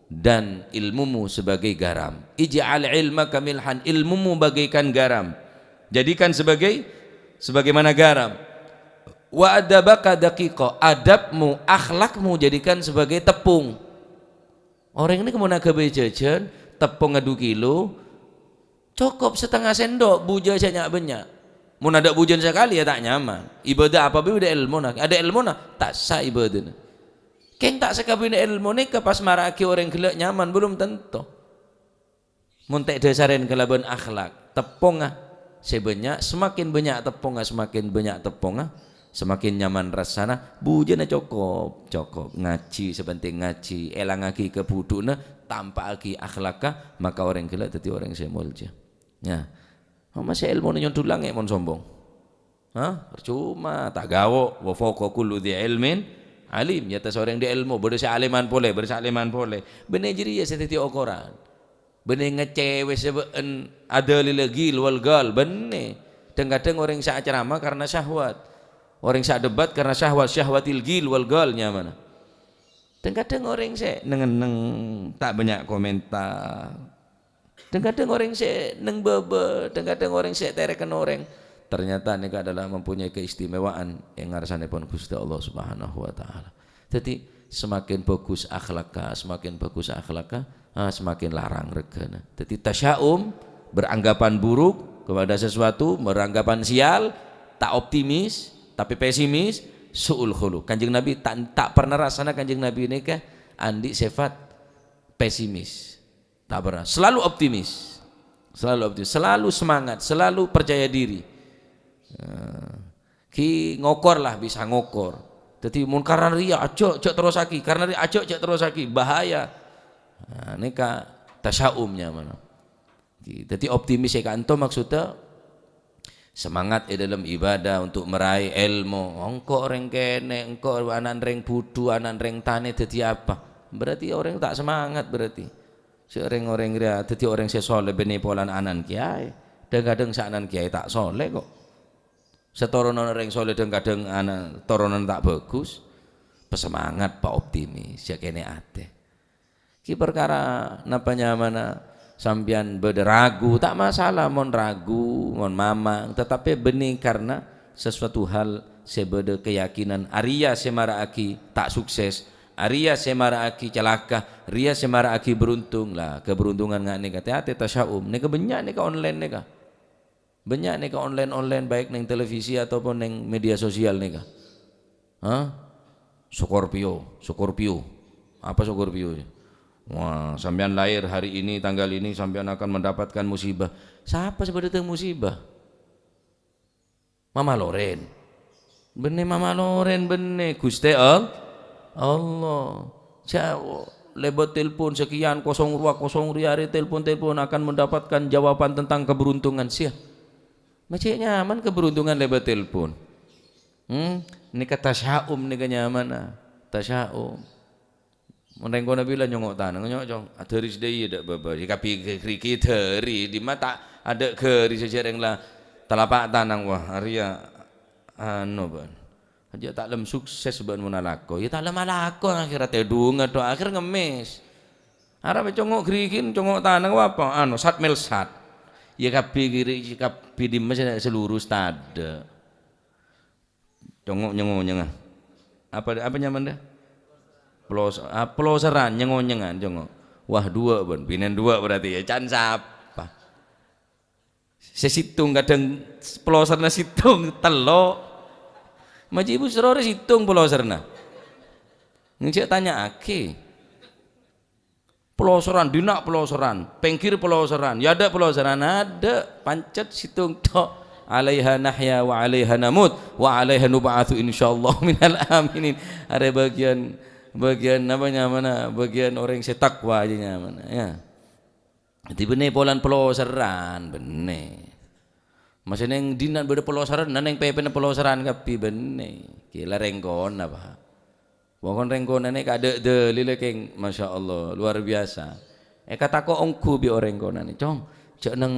dan ilmumu sebagai garam. "Ij'al ilmaka milhan," ilmumu bagaikan garam. Jadikan sebagai, sebagaimana garam. "Wa adabaka daqiqa," adabmu, akhlakmu jadikan sebagai tepung. Orèng nèka mon aghâbây jhâjhân, teppongnga du kilo, cokop satengnga sendok, bujâ jhâ' nya'-bânnya'. Mon adâ' bujâna sakalè, ya ta' nyaman. Ibâdâh apa bhâi bâdâ èlmona. Adâ' èlmona, ta' sah ibâdâna. Kèng ta' sakabinna èlmo nèka pas mara'aghi orèng ghellâ' nyaman, belum tentu. Mon ta' èdhâsarè kalabân akhlak, teppongnga sè bânnya', semakin bânnya' teppongnga, semakin bânnya' teppongnga, semakin nyaman rassana, bujâna cokop, cokop. Ngajhi, sè penting ngajhi, èlangaghi kabhudhu'ânna, tampa'aghi akhlakka, maka orèng ghellâ' dhâddhi orèng sè molja. Ya. Masa èlmona nyondhul langngè' mon sombong? Ha? Percuma, ta' ghawo'. "Wa fauqa kulli dzi ilmin alim." È attas orèng dâ' èlmo, bâdâ sè aliman polè, bâdâ sè aliman polè. Bânnè jârèya sè dhâddhi okoran. Bânnè ngècèwè sè bâ'en adâlilla ghil wal ghal, bânnè. Dhâng-kadhâng orèng sè acaramah karena syahwat. Orèng sè adebat karena syahwat, syahwatil ghil wal ghal nyamana. Dhâng-kadhâng orèng sè neng-enneng, ta' bânnya' komentar. Dhâng-kadhâng orèng sè neng bâbâ, dhâng-kadhâng orèng sè tereken orèng. Ternyata nèka adalah mempunyai keistimewaan è ngarsanèpon Ghustè Allah Subhanahu wa Ta'ala. Dhâddhi, semakin bagus akhlakka, semakin bagus akhlakka, ah, semakin larang règhâna. Dhâddhi, tasya'um, beranggapan buruk kepada sesuatu, beranggapan sial, ta' optimis, tapè pesimis, su'ul khuluq. Kanjeng Nabi ta', ta' pernah rassana Kanjeng Nabi nèka andi' sèfat pesimis. Ta' pernah. Selalu optimis. Selalu optimis. Selalu semangat. Selalu percaya diri. Eh, ghi ngokor lah, bisa ngokor. Dhâddhi, mon karena riya, ajâ', jâ' terrossaghi. Karena riya, ajâ', jâ' terrossaghi. Bahaya. Nah, nèka tasya'um nyamana. Ghi, dhâddhi optimis è ka'anto maksudda semangat è dalam ibadah untuk meraih ilmu. Engko' orèng kènè', engko' ana' orèng budhu, ana' orèng tanè dhâddhi apa? Berarti orèng ta' semangat berarti. Sè rèng-orèng rèya dhâddhi orèng sè soleh bânnè polana ana' kèyaè. Dhâng-kadhâng sè ana' kèyaè ta' soleh kok. Sè toronan orèng soleh dhâng-kadhâng ana' toronan ta' bagus. Pasemangat, paoptimis, jhâ' kènè' atè. Ghi parkara napa nyamana sampèyan bâdâ ragu, ta' masalah mon ragu, mon mamang, tatapè bânnè karena sesuatu hal sè bâdâ keyakinan arèya sè mara'aghi ta' sukses, arèya sè mara'aghi calaka, rèya sè mara'aghi beruntung. Lah, keberuntungan nga' nèka, tè-atè tasya'um. Nèka bânnya' nèka online nèka. Bânnya' nèka online-online, baik neng televisi ataupun neng media sosial nèka. Hah? Scorpio, Scorpio. Apa Scorpio? Wah, sampèyan lahir hari ini, tanggal ini, sampèyan akan mendapatkan musibah. Sapa sè bâdâ tèng musibah? Mama Loren. Bânnè Mama Loren, bânnè. Ghustè All-, Allah. Jhâ' lèbât telpon sekian, kosong rowa, kosong rowa arè telpon-telpon akan mendapatkan jawaban tentang keberuntungan. Siya. Ma' cè' nyaman keberuntungan lèbât telpon. Hmm? Nèka tasya'um nèka nyamana. Tasya'um. Mon rèng-kona bilâ nyongngo' tanang, nyongngo', Cong. Adhâri sadhâjâ dâ' bâbâ. Yâ, kabbhi ghârighi dhâri, dimma ta' adâ' ghâri sè jhâreng la talapak tanang. Wah, arèya anu, bân. Jhâ' ta' lem sukses bân mon alako. Yâ, ta' lem alako, akhèr tèdhunga, do, akhèr ngemmès. Arapa congngo' ghârighi, congngo' tanang, apa? Anu, sat mel sat. Yâ, kabbhi ghâri-, kabbhi dimma sè, sè lurus, tadâ'. Congngo' nyeng-onyengnga. Apa, apa nyamana? Pelos-, ah, peloserran, nyeng-onyengngan, congngo'. Wah, duwâ', bân. Binèn duwâ' berarti, yâ. Can sapa? Sè sèttong kadhâng peloserranna sèttong, tello'. Ma' jhâ' Bu Srorè sèttong peloserranna. Ngèjhâ' tanya'aghi. Peloserran, dinna' peloserran, pèngghir peloserran, yâ adâ' peloserran, adâ', pancèt sèttong tok. "Alaiha nahya wa alaiha namut wa alaiha nub'atsu insyaallah minal aminin." Arè bâgiyân, bâgiyân apa nyamana? Bâgiyân orèng sè takwa jâ nyamana, yâ. Dhâddhi bânnè polana peloserran, bânnè. Masè neng dinna' bâdâ peloserran, neng pèpèna peloserran kabbhi, bânnè. Gila rèng-kona, Pak. Pokon rèng-kona nèka adâ' dâlilla, kèng, masya Allah, luar biasa. Èkatako' ongghu bi' orèng-kona nè, "Cong, jhâ' neng,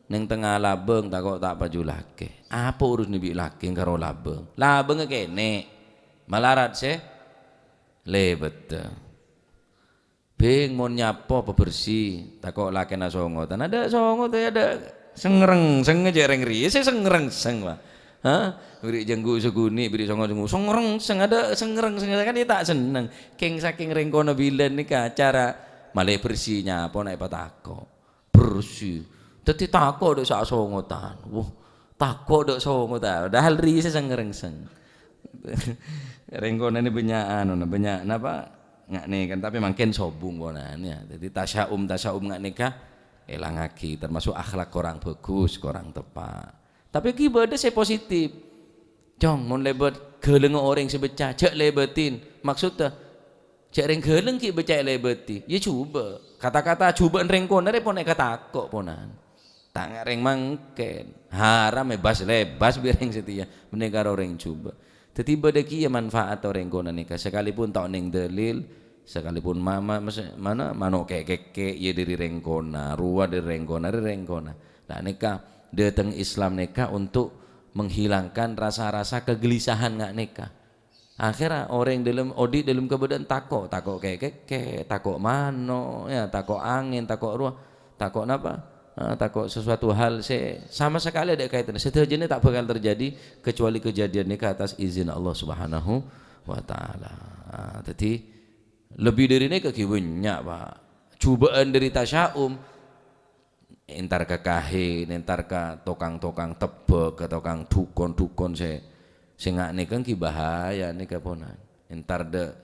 neng tengnga labâng, tako' ta' paju lakè." Apa urusna bi' lakè karo labâng? Labângnga kènè', malarat sè lèbâddhâ. Bhing mon nyapo pabersè, tako' lakèna songotan. Adâ' songot, adâ' sengrèngsèng jhâ' rèng rèya sè sengrèngsèng, Pak. Hah? Bherri' jhânggu' sagunè', bherri' songot sagunè', sengrèngsèng, adâ' sengrèngsèng, kan iyâ ta' senneng. Kèng sakèng rèng-kona bilân nèka cara malè bersè nyapo na' èpatako'. Bersè. Dhâddhi tako' dâ' sa-, songotan. Wah, tako' dâ' songotan. Padahal rèya sè sengrèngsèng. Rèng-kona nè bânnya' anona, bânnya' napa? Nga' nèka, tapè mangkèn sobung konana, yâ. Dhâddhi tasya'um-tasya'um nga' nèka èlangaghi, termasuk akhlak korang bhâghus, korang teppa'. Tapè ghi' bâdâ sè positif. Cong, mon lèbât ghâlângnga orèng sè beccè, jhâ' lèbâtin. Maksudda, jhâ' rèng ghâlâng ghi' beccè èlèbâti. Yâ jhubâ'. Kata-kata jhubâ'ân rèng-kona rè pon èkatako' ponana. Ta' nga' rèng mangkèn. Haram èbâs-lèbâs bi' rèng satèya. Mending karo rèng jhubâ'. Dhâddhi bâdâ kèya manfaat orèng-kona nèka. Sakalipun ta' onèng dalil, Sakalipun ma-, ma-, mase-, mana, mano' ke'-keke', ya dhâri rèng kona, rowa dhâri rèng kona, dhâri rèng kona. Nah, nèka, dâteng Islam nèka untuk menghilangkan rasa-rasa kegelisahan nga' nèka. Akhirnya orèng dâlem, odi' dâlem kabâdâ'ân tako', tako' ke'-keke', tako' mano', ya, tako' angèn, tako' rowa, tako' napa? Ah, tako' sesuatu hal sè sama sekali adâ' kaitanna. Sadhâjâna ta' bhâkal terjadi kecuali kejadian nèka atas izin Allah Subhanahu wa Ta'ala. Ah, dhâddhi, lebbi dhâri nèka ghi' bânnya', Pak. Jhubâ'ân dhâri tasya'um, entar ka kahin, entar ka tokang-tokang tebbhâk, ka tokang dhukon-dhukon sè, sè nga' nèka ghi' bahaya nèka ponan. Entar dâ'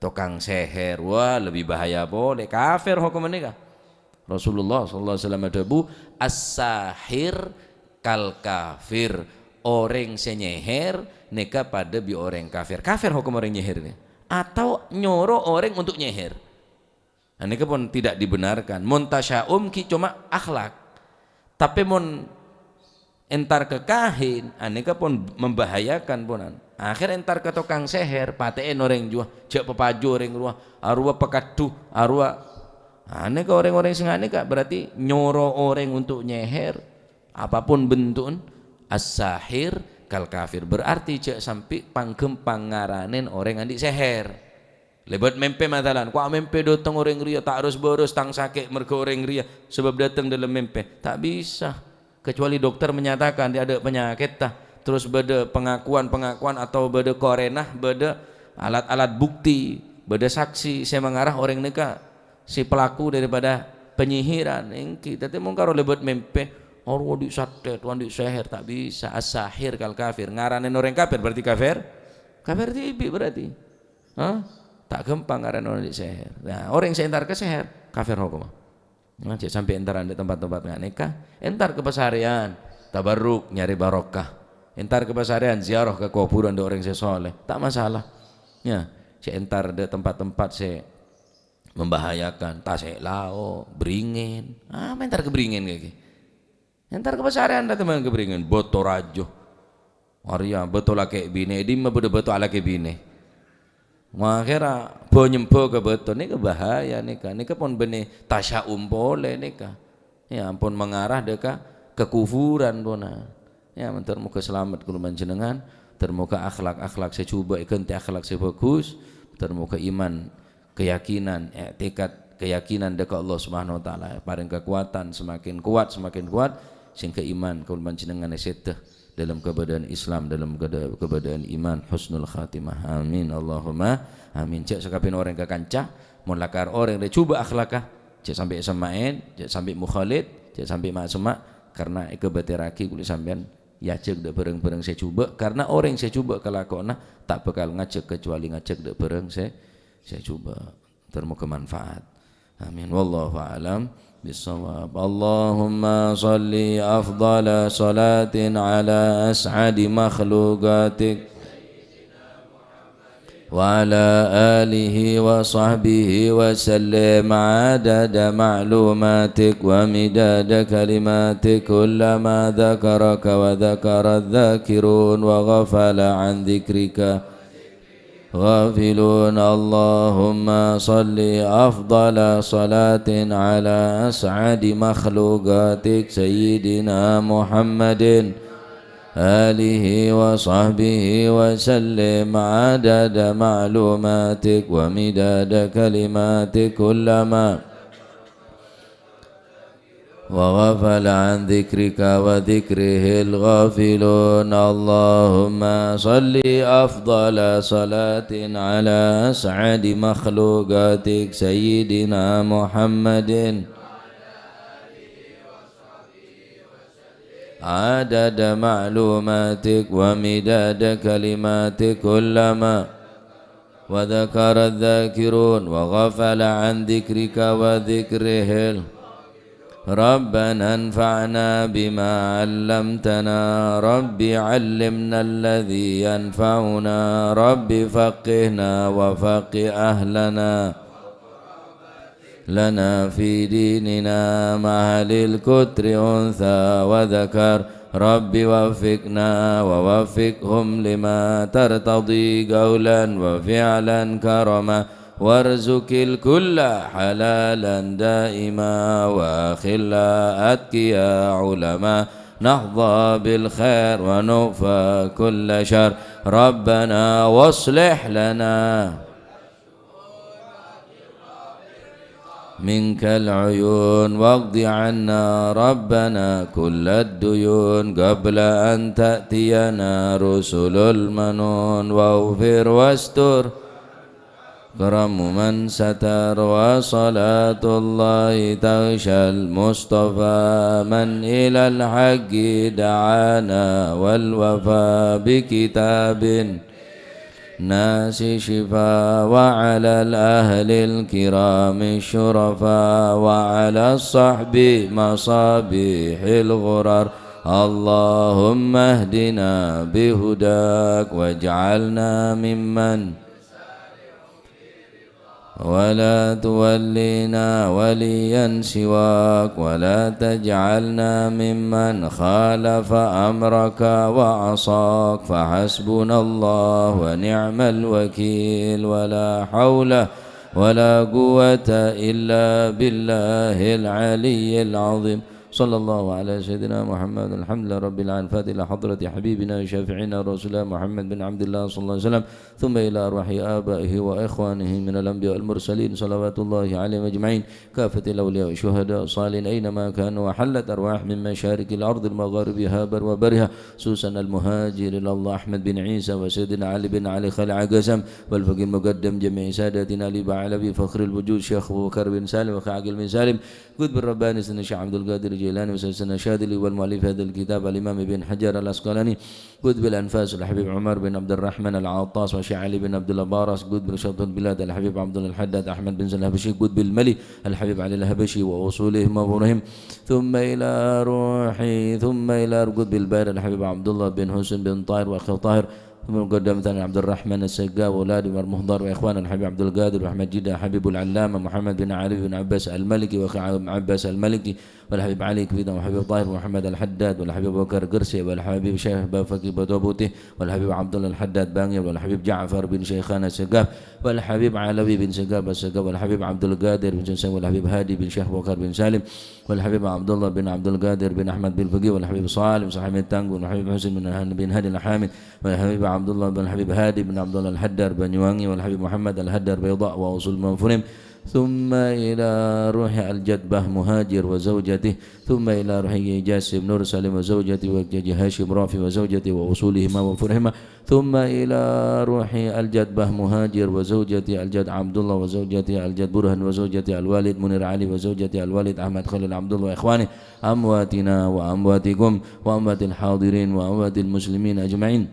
tokang seher, wah, lebbi bahaya polè. Kafir hokomma nèka. Rasulullah sallallahu alaihi wasallam adhâbu, "As-sahir kal kafir." Orèng sè nyeher nèka padâ bi' orèng kafir. Kafir hokom orèng nyeher nè. Atau nyoro orèng untuk nyeher. Nah, nèka pon tidak dibenarkan. Mon tasya'um ghi' coma akhlak. Tapè mon entar ka kahin, ah, nèka pon membahayakan ponan. Akhir entar ka tokang seher, patè'è orèng jhuwa, jhâ' papaju orèng rowa, arowa pakaddhu, arowa. Ah, nèka orèng-orèng sè nga' nèka berarti nyoro orèng untuk nyeher, apapun bentu'en, as-sahir kal kafir. Berarti jhâ' sampè' pang-ghâmpang ngaranè orèng andi' seher. Lèbât mèmpè, masalan, "Ko' amèmpè dâteng orèng rèya, ta' ros-bâros tang sakè' merghâ orèng rèya, sabâb dâteng dâlem mèmpè." Ta' bisa. Kecuali dokter menyatakan dia ada penyakit, ta. Terros bâdâ pengakuan-pengakuan atau bâdâ korenah, bâdâ alat-alat bukti, bâdâ saksi sè mangarah orèng nèka sè pelaku daripada penyihiran. Èngghi. Dhâddhi mon karo lèbât mèmpè, "Arowa andi' santet, andi' seher," ta' bisa. As-sahir kal kafir. Ngaranè orèng kafir berarti kafir? Kafir dhibi' berarti. Hah? Ta' ghâmpang ngaranè orèng seher. Nah, orèng sè entar ka seher, kafir hokomma. Nah, jhâ' sampè' entar andi' tempat-tempat nga' nèka. Entar ka pasarèyan, tabarruk, nyarè barokah. Entar ka pasarèyan, ziarah ka kobhurân dâ' orèng sè soleh. Ta' masalah. Ya, jhâ' entar dâ' tempat-tempat sè membahayakan, tasè' lao', bringèn. Ah, ma' entar ka bringèn kèya. Entar ka pasarèyan, ta' tembhâng ka bringèn, bâto rajâ. Arèya bâto lakè' binè, è dimma bâdâ bâto alakè' binè? Akhèrra bâ-nyembhâ ka bâto nèka bahaya nèka. Nèka pon bânnè tasya'um polè nèka. Ya ampon, mengarah dâ' ka kekufuran pona. Ya, ter-, moghâ salamet kaulâ panjhennengngan, ter-, moghâ akhlak-akhlak sè jhubâ' èghântè akhlak sè bhâghus, ter-, moghâ iman keyakinan, i'tikad, keyakinan dâ' ka Allah Subhanahu wa Ta'ala, parèng kakowadhân, semakin kuat, semakin kuat, sehingga iman kaulâ panjhennengngan èsèdhâ dâlem kabâdâ'ân Islam, dâlem kada-, kabâdâ'ân iman, husnul khatimah. Amin, Allahumma amin. Jhâ' sakabbiyanna orèng kakanca, mon lakar orèng rè jhubâ' akhlakka, jhâ' sampè' èsemma'è, jhâ' sampè' mukhalid, jhâ' sampè' ma'-semma', karna èkabâtèrraghi kaulâ sampèyan èajhâk dâ' bhârâng-bhârâng sè jhubâ', karna orèng sè jhubâ' kalakowanna ta' bhâkal ngajhâk kacuali ngajhâk dâ' bhârâng sè, sè jhubâ'. Ter-, moghâ manfaat. Amin. Wallahu a'lam bissawab. Allahumma shalli afdhala shalatin ala as'adi makhluqatik wa ala alihi wa sahbihi wa sallim adada ma'lumatik wa midada kalimatik, kullama dzakaraka wa dzakara dzakirun wa ghafala an dzikrika ghafilun. Allahumma shalli afdhala shalatin ala as'adi makhluqatik Sayyidina Muhammadin alihi wa sahbihi wa sallim adada ma'lumatik wa midada kalimatik kullama وغفل عن ذكرك وذكره الغافلون. اللهم صل أفضل صلاة على أسعد مخلوقاتك سيدنا محمد عدد معلوماتك ومداد كلماتك كلما وذكر الذاكرون وغفل عن ذكرك وذكره ال-، ربنا انفعنا بما علمتنا، رب علمنا الذي ينفعنا، رب فقهنا وفقه أهلنا لنا في ديننا مع أهل القطر أنثى وذكر. رب وفقنا ووفقهم لما ترتضي قولا وفعلا كرما وارزق الكل حلالا دائما، وأخلاء أتقياء علماء، نحظى بالخير ونكفى كل شر. ربنا واصلح لنا منك العيون، واقض عنا ربنا كل الديون، قبل أن تأتينا رسل المنون، واغفر واستر أكرم من ستر، وصلاة الله تغشى المصطفى من إلى الحق دعانا، والوفاء بكتاب الناس شفاء، وعلى الأهل الكرام الشرفاء، وعلى الصحب مصابيح الغرر. اللهم اهدنا بهداك، واجعلنا ممن ولا تولنا وليا سواك، ولا تجعلنا ممن خالف أمرك وعصاك، فحسبنا الله ونعم الوكيل، ولا حول ولا قوة إلا بالله العلي العظيم. صلى الله على سيدنا محمد. الحمد لله رب العالمين. الفاتحة إلى حضرة حبيبنا وشفيعنا رسول الله محمد بن عبد الله صلى الله عليه وسلم، ثم إلى أرواح آبائه وإخوانه من الأنبياء والمرسلين، صلوات الله عليهم أجمعين، كافة الأولياء والشهداء والصالحين، أينما كانوا، وحلت أرواح من مشارق الأرض المغاربها بر وبرها، خصوصا المهاجر إلى الله أحمد بن عيسى، وسيدنا علي بن علي خلع قسم، والفقيه المقدم جميع ساداتنا علي بعلوي فخر الوجود، شيخ أبو بكر بن سالم، وأخي عاقل بن سالم، قطب الرباني سيدنا الشيخ عبد القادر الجيلاني، وسيدنا الشاذلي، والمؤلف هذا الكتاب الإمام ابن حجر العسقلاني، قطب الأنفاس الحبيب عمر بن عبد الرحمن العطاس، والشيخ علي بن عبد الله باراس، قطب شرط البلاد الحبيب عبد الله الحداد أحمد بن سلام الحبشي، قطب الملي الحبيب علي الحبشي، وأصولهم وفروعهم، ثم إلى روحي، ثم إلى قطب البحر الحبيب عبد الله بن حسين بن طاهر وأخي طاهر، ثم المقدم ثاني عبد الرحمن السقاف، وأولاد عمر مهضر، وإخوان الحبيب عبد القادر، وأحمد جدة، حبيب العلامة محمد بن علي بن عباس المالكي، وأخي عباس المالكي، والحبيب علي كفيدة، والحبيب طاهر محمد الحداد، والحبيب أبو بكر قرسي، والحبيب شيخ بافكي بطوبوتي، والحبيب عبد الله الحداد بانيا، والحبيب جعفر بن شيخان السقاف، والحبيب علوي بن سقاف السقاف، والحبيب عبد القادر بن سقاف، والحبيب هادي بن شيخ بكر بن سالم، والحبيب عبد الله بن عبد القادر بن أحمد بالفقيه، والحبيب صالح صاحب التنقل، والحبيب حسين بن هن-، بن هادي الحامد، والحبيب عبد الله بن الحبيب هادي بن عبد الله الحدار بنيوانجي، والحبيب محمد الحدار بيضاء وأصول منفورهم، ثم إلى روح الجد باه مهاجر وزوجته، ثم إلى روح جاسم نور سالم وزوجته، وجاج هاشم رافي وزوجته وأصولهما وفروعهما، ثم إلى روح الجد باه مهاجر وزوجته، الجد عبد الله وزوجته، الجد برهان وزوجته، الوالد منير علي وزوجته، الوالد أحمد خليل عبد الله وإخوانه، أمواتنا وأمواتكم وأموات الحاضرين وأموات المسلمين أجمعين.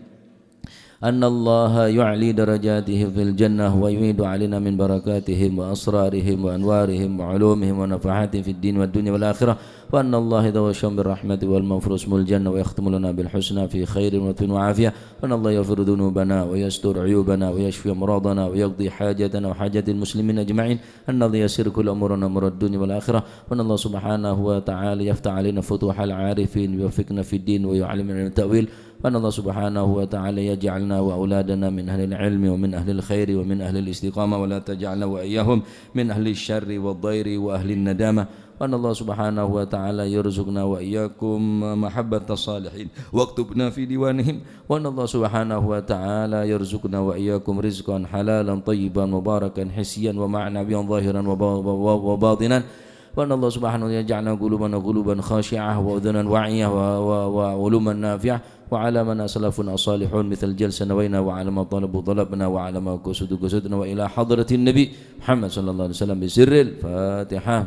أن الله يعلي درجاتهم في الجنة ويعيد علينا من بركاتهم وأسرارهم وأنوارهم وعلومهم ونفحاتهم في الدين والدنيا والآخرة، وأن الله يتغشاهم بالرحمة والمغفرة واسم الجنة ويختم لنا بالحسنى في خير ولطف وعافية، وأن الله يغفر ذنوبنا ويستر عيوبنا ويشفي أمراضنا ويقضي حاجتنا وحاجات المسلمين أجمعين، أن الله ييسر كل أمورنا أمور الدنيا والآخرة، وأن الله سبحانه وتعالى يفتح علينا فتوح العارفين ويوفقنا في الدين ويعلمنا التأويل، وأن الله سبحانه وتعالى يجعلنا وأولادنا من أهل العلم ومن أهل الخير ومن أهل الاستقامة، ولا تجعلنا وإياهم من أهل الشر والضير وأهل الندامة، وأن الله سبحانه وتعالى يرزقنا وإياكم محبة الصالحين واكتبنا في ديوانهم، وأن الله سبحانه وتعالى يرزقنا وإياكم رزقا حلالا طيبا مباركا حسيا ومعنويا ظاهرا وبا-، وبا-، وباطنا، وأن الله سبحانه وتعالى يجعلنا قلوبنا قلوبا خاشعة وأذنا واعية و-، و-، وعلوما نافعة، وعلى من أسلفنا الصالحون مثل جلسة نوينا، وعلى ما طلبوا طلبنا، وعلى ما قصدوا قصدنا، وإلى حضرة النبي محمد صلى الله عليه وسلم بسر الفاتحة.